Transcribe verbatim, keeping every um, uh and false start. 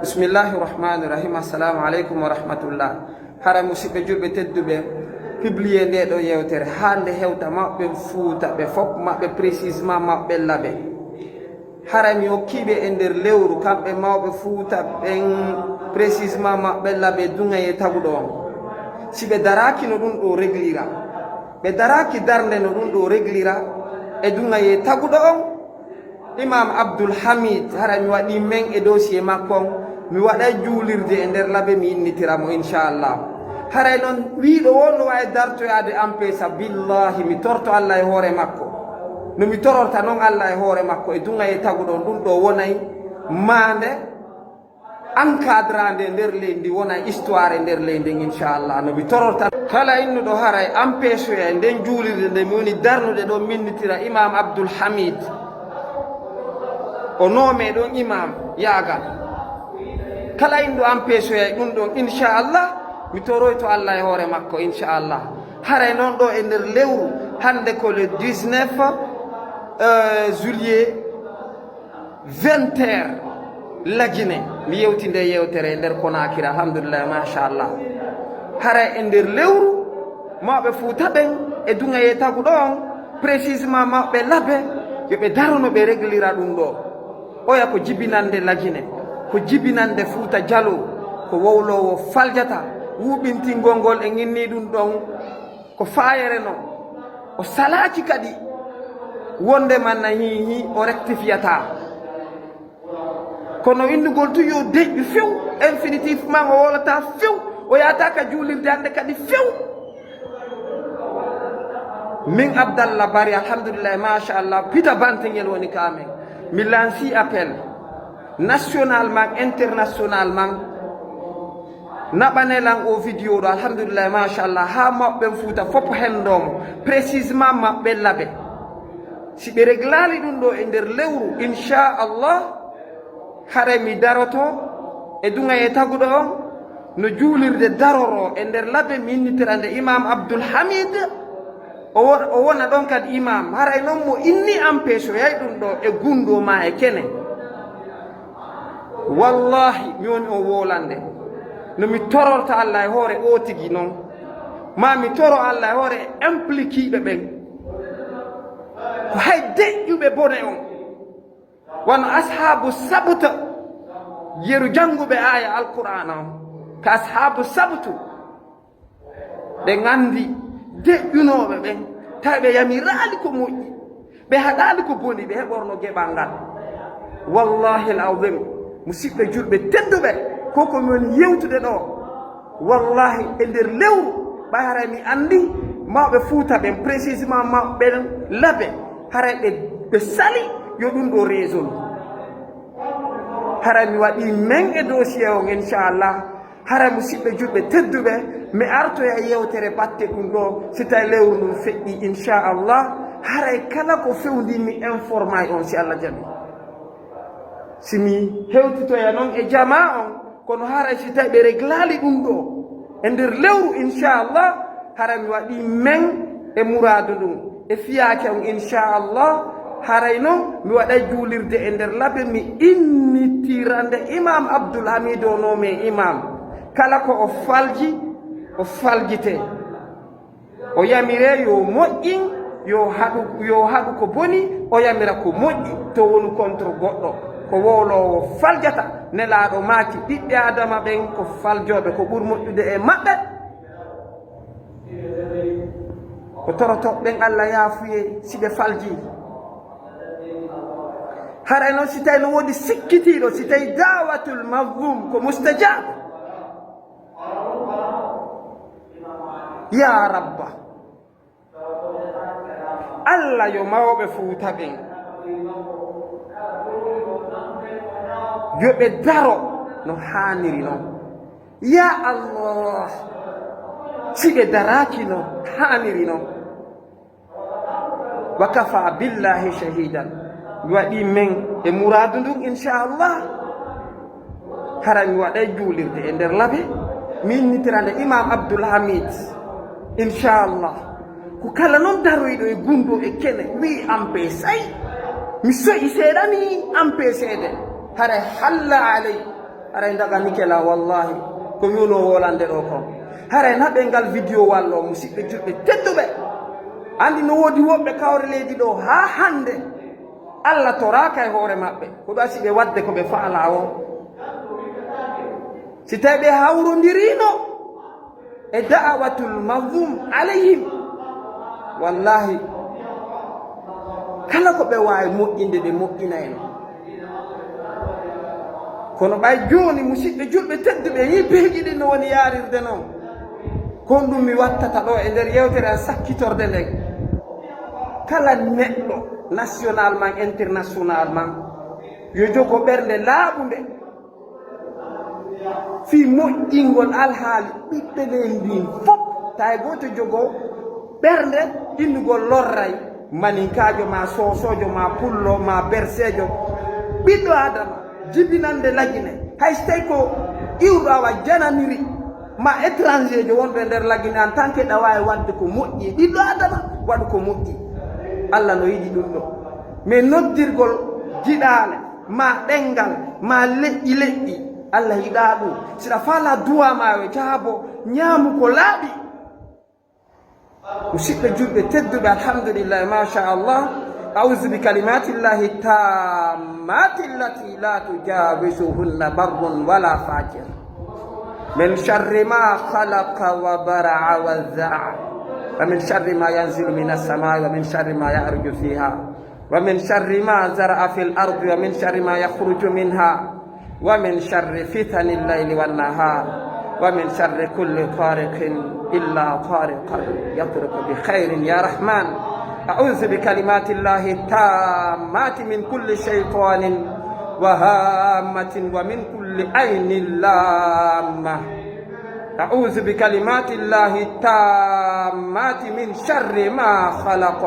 Bismillahi rahmani rahim. Assalamu aleykum wa rahmatullah. Hara musidɓe julɓe tedduɓe, publié nde ɗo yewtere haa nde hewta mawɓe Fuuta ɓe fof, maɓɓe précisement mawɓe Labe. Hara mi hokkiiɓe e nder lewru, kamɓe mawɓe Fuuta ɓen, précisement mawɓe Labe, duŋayee taguɗo on. Si ɓe daraaki no ɗum ɗo reglira, ɓe daraaki darnde no ɗum ɗo reglira, e duŋayee taguɗo on, Imam Abdul Hamid, hara mi waɗi men e dossier makko on, mi waɗay juulirde e nder Labe, mi innitira mo, inchallah. Haray noon, wiiɗo won no waawi dartoyaade ampesa, billahi, mi torto Allah e hoore makko. No mi tororta noon Allah e hoore makko, e duŋayee taguɗo on, ɗum ɗo wonay maande, encadraande nder leydi, wona histoire nder leydi, inchallah, no mi tororta. Kala innuɗo haray empêchoya nden juulirde nde mi woni darnude ɗo minnitira Imam Abdul Hamid, o noome ɗon Imam Yaagal. Kala innuɗo empêchoya e ɗum ɗon, inchallah, mi toroyto Allah e hoore makko, inchallah. Haray noon ɗo e nder lewru, hannde ko le dix-neuf, euh, juillet, vingt heures, Lagine, mi yewti nde yewtere e nder Konakiri, alhamdulillah, machallah. Haray e nder lewru, mawɓe Fuuta ɓen e duŋayee taguɗo on, précisement mawɓe Labe, yo ɓe daro no ɓe reglira ɗum ɗo. Oya ko jibinande Lagine, ko jibinande Fuuta Jaloo, ko wowloowo faljata, wuuɓintingol ngol e ŋinni ɗum ɗon. Ko faayere non, o salaaki kadi wonde man na hii hii o rectifiyataa. Kono innugol tun yo deƴƴu few, infinitif man o wowlataa few, o yahataa ka juulirde hannde kadi few. Min Abdallah Bari, alhamdulillahi, machallah, pita bante ngel woni ka men. Mi lanci appel national man, international man. Naɓane lan o vidéo ɗo, alhamdulillahi, machallah, haa mawɓe ɓen Fuuta fof henndoo mo, précisement mawɓe Labe. Si ɓe reglaali ɗum ɗo e nder lewru, inchallah, haray mi daroto e duŋayee taguɗo on, no juulirde daroroo e nder Labe, mi innitira nde Imam Abdul Hamid. O wo-, o wona ɗon kadi imam. Haray non mo inni empêchoyay ɗum ɗo e gunndoo maa e kene. Wallahi, mi woni on wowlande. No mi tororta Allah e hoore o tigi non. Maa mi toro Allah e hoore implikiiɓe ɓen. Ko hay deƴƴuɓe bone on. Wano ashaabu sabta, yeru jannguɓe aaya Alqur'aana on. Ka ashaabu sabtu, ɓe nganndi deƴƴunooɓe ɓen, tawi ɓe yamiraali ko moƴƴi, ɓe haɗaali ko boni, ɓe heɓorno geɓal ngal. Wallahi al-azim, musidɓe julɓe tedduɓe, ko ko mi woni yewtude ɗo. Wallahi, e nder lewru, ɓay haray mi anndi mawɓe Fuuta ɓen, précisément mawɓe ɓen Labe, haray ɓe, ɓe sali yo ɗum ɗo réseau. Haray mi waɗi men e dossier on, inchallah. Haray musidɓe julɓe tedduɓe, mi artoya yewtere batte ɗum ɗo, si tawi lewru ndun feƴƴi, inchallah. Haray kala ko fewndi mi informay on, si Allah jaɓi. Si mi hewtitoya non e jamaa on, kono haray si tawi ɓe reglaali ɗum ɗo e nder lewru, inchallah, haray mi waɗi men e muraadu ndun, e fiyaake on, inchallah, haray non mi waɗay juulirde e nder Labe, mi innitira nde Imam Abdul Hamid o no men imam. Kala ko o falji, o faljite. O yamire yo moƴƴin, yo haɗu, yo haɗu ko boni, o yamira ko moƴƴi, to wonu contre goɗɗo. Ko wowloowo faljata, Nelaaɗo maaki, ɓiɓɓe Aadama ɓen ko faljooɓe, ko ɓur moƴƴude e maɓɓe. Ko torotooɓe ɓen Allah yaafuye si ɓe falji. Haray non si tawi no woodi sikkitiiɗo, si tawi da'watul mazlum ko mustajab. Ya Rabba. Allah yo mawɓe Fuuta ɓen, yo ɓe daro no haaniri non. Ya Allah, si ɓe daraaki no haaniri non, wa kafa billahi shahidan, mi waɗi men e muraadu ndun, inchallah. Hara mi waɗay juulirde e nder Labe, mi innitira nde Imam Abdul Hamid, inchallah. Ko kala non daroyɗo e gunndoo e kene, wi'i ampesay. Mi so'i seeɗa mi ampeseede. Haray halla alay. Haray ndaganike lan, wallahi, ko mi woni o wolande ɗoo kon. Haray naɓee ngal video wallo, musiɓɓe julɓe tedduɓe. Anndi no woodi woɓɓe kawre leydi ɗoo haa hannde. Allah toraaka e hoore maɓɓe. Ko ɓe acci ɓe waɗde ko ɓe faalaa woo. Si tawii ɓe hawrondiriino e da'awatul mazlum alayhim, wallahi, kala ko ɓe waawi moƴƴinde, ɓe moƴƴinayno. Kono ɓay jooni, musiɓɓe julɓe tedduɓe, yii peeji ɗin no woni yaarirde non. Ko honɗum mi wattata ɗoo e nder yewtere an sakkitorde nden? Kala neɗɗo, national man, international man, yo jogo ɓernde laaɓunde fii moƴƴingol alhaali ɓiɓɓe leydi ndin fof. Tawi gooto jogo ɓernde innugol lorray, maninkaajo maa soosoojo maa pullo maa berseejo. Ɓiɗɗo Aadama, jibinande Lagine, hay so tawi ko iwɗo awa jananiri ma étranger jo wonɓe nder Lagine, en tant que ɗa waawi waɗde ko moƴƴi. Ɓiɗɗo Aadama, waɗu ko moƴƴi. Allah no yiɗi ɗum ɗo. Mais noddirgol jiɗaale, ma ɗenngal, ma leƴƴi leƴƴi, Allah yiɗaa ɗum. Si ɗa faalaa duwaa maa yo jaabo, ñaamu ko laaɓi. Musiɓɓe julɓe tedduɓe, alhamdulillah, ma sha Allah. أعوذ بكلمات الله التامات التي لا تجاوزهن بر ولا فاجر. من شر ما خلق وبرع وزرع. ومن شر ما ينزل من السماء ومن شر ما يعرج فيها. ومن شر ما زرع في الأرض ومن شر ما يخرج منها. ومن شر فتن الليل والنهار. ومن شر كل طارق إلا طارقا يطرق بخير يا رحمن. أعوذ بكلمات الله التامات من كل شيطان وهامة ومن كل عين لامة. أعوذ بكلمات الله التامات من شر ما خلق.